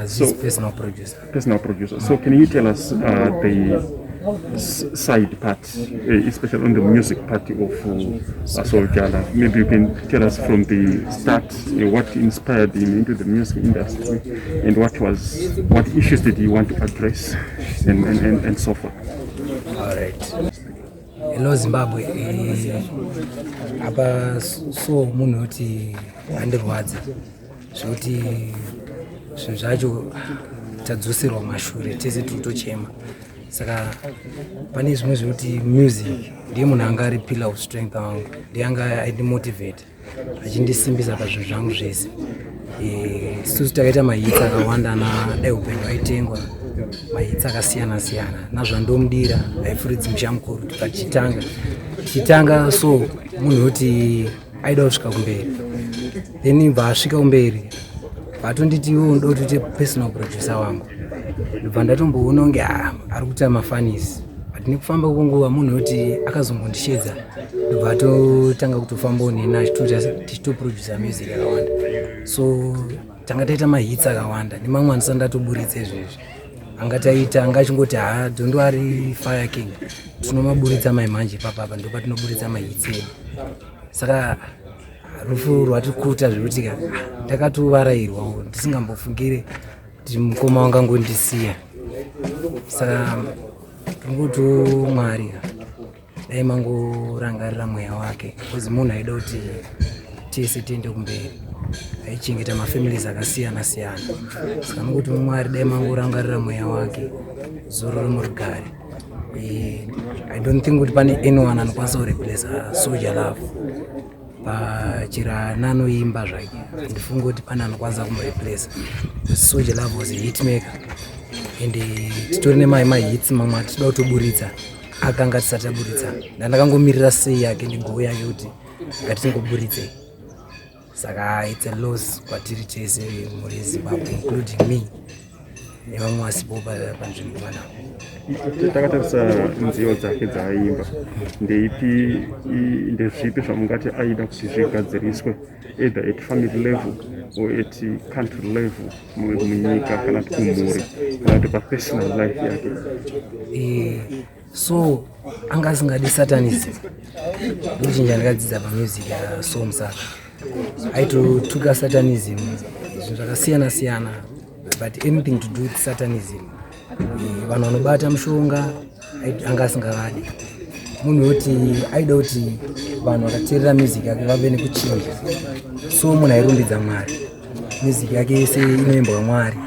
Was So his personal producer. Personal producer. So can you tell us the side part, especially on the music part of Soul Jah Love? Maybe you can tell us from the start what inspired him into the music industry and what issues did he want to address and so forth. All right. Hello, Zimbabwe. Apa so munhu wekuti andirwadza zvekuti zvinhu zvacho tadzoserwa mashure, tese tiri kutochema. Saka pane zvimwe zvekuti music, ndiye munhu anga ari pillar of strength wangu, ndiye anga aindimotivate, achindisimbisa pazvinhu zvangu zvese. Isusu takaita mahits akawanda na Dai Upenyu Hwaitengwa, mahits akasiyana siyana naZvandomudira, Haifuridzi Musha Mukuru. Tichitanga tichitanga, so munhu wekuti aida kusvika kumberi, then bva asvika kumberi, vatonditi, "Iwe unoda kuti uite personal producer wangu." Ndobva ndatomboona kunge, ah, ari kuita mafunnies, but nekufamba kwenguva munhu wekuti akazongondishedza, ndobva atotanga kutofambawo neni, tichitoproducer music yakawanda. So tanga taita mahits akawanda nemamwe andisati ndatoburitsa izvezvi, angataita anga achingoti, "Ha, don't worry, Fire King, tinomaburitsa maimanje ipapapa." Ndo patinoburitsa mahits edu. Saka rufu rwatikuta zvekuti ka ndakatovarairwawo, ndisingambofungire kuti mukoma wangangondisiya. Saka tingoti Mwari dai mangorangarira mweya wake, because munhu aida kuti tese tiende kumberi, aichengeta mafamilies akasiyana siyana. Saka nongoti Mwari dai mangorangarira mweya wake, zororo murugare. I don't think kuti pane anyone anokwanisa kureplace Soul Jah Love pachirana anoimba zvake. Handifungi kuti pane anokwanisa kumureplace. Soul Jah Love was a hitmaker and titori nemahits mamwe atinoda kutoburitsa, akanga tisati aburitsa. Ndandakangomirira sei yake negowo yake kuti ngatitingoburitsei. Saka it's a loss kwatiri tese mhuri yeZimbabwe, including me nevamwe vasipo panzvimbo panapa. Takatarisa nziyo dzake dzaaimba, ndeipi ndezvipi zvamungati aida kuti zvigadziriswe, either at family level or at country level, munyika kana kuti kumhuri kana kuti papersonal life yake? So anga asingadi satanism. Ndochinja ndakadzidza pamusic yaSoul Musaka, aitotuka satanism, zvinhu zvakasiyana siyana, but anything to do with satanism, vanhu vanobata mushonga, anga asingavadi. Munhu wekuti aida kuti vanhu vakateerera music yake vave nekuchinja. So munhu airumbidza Mwari, music yake yese inoimbwa Mwari.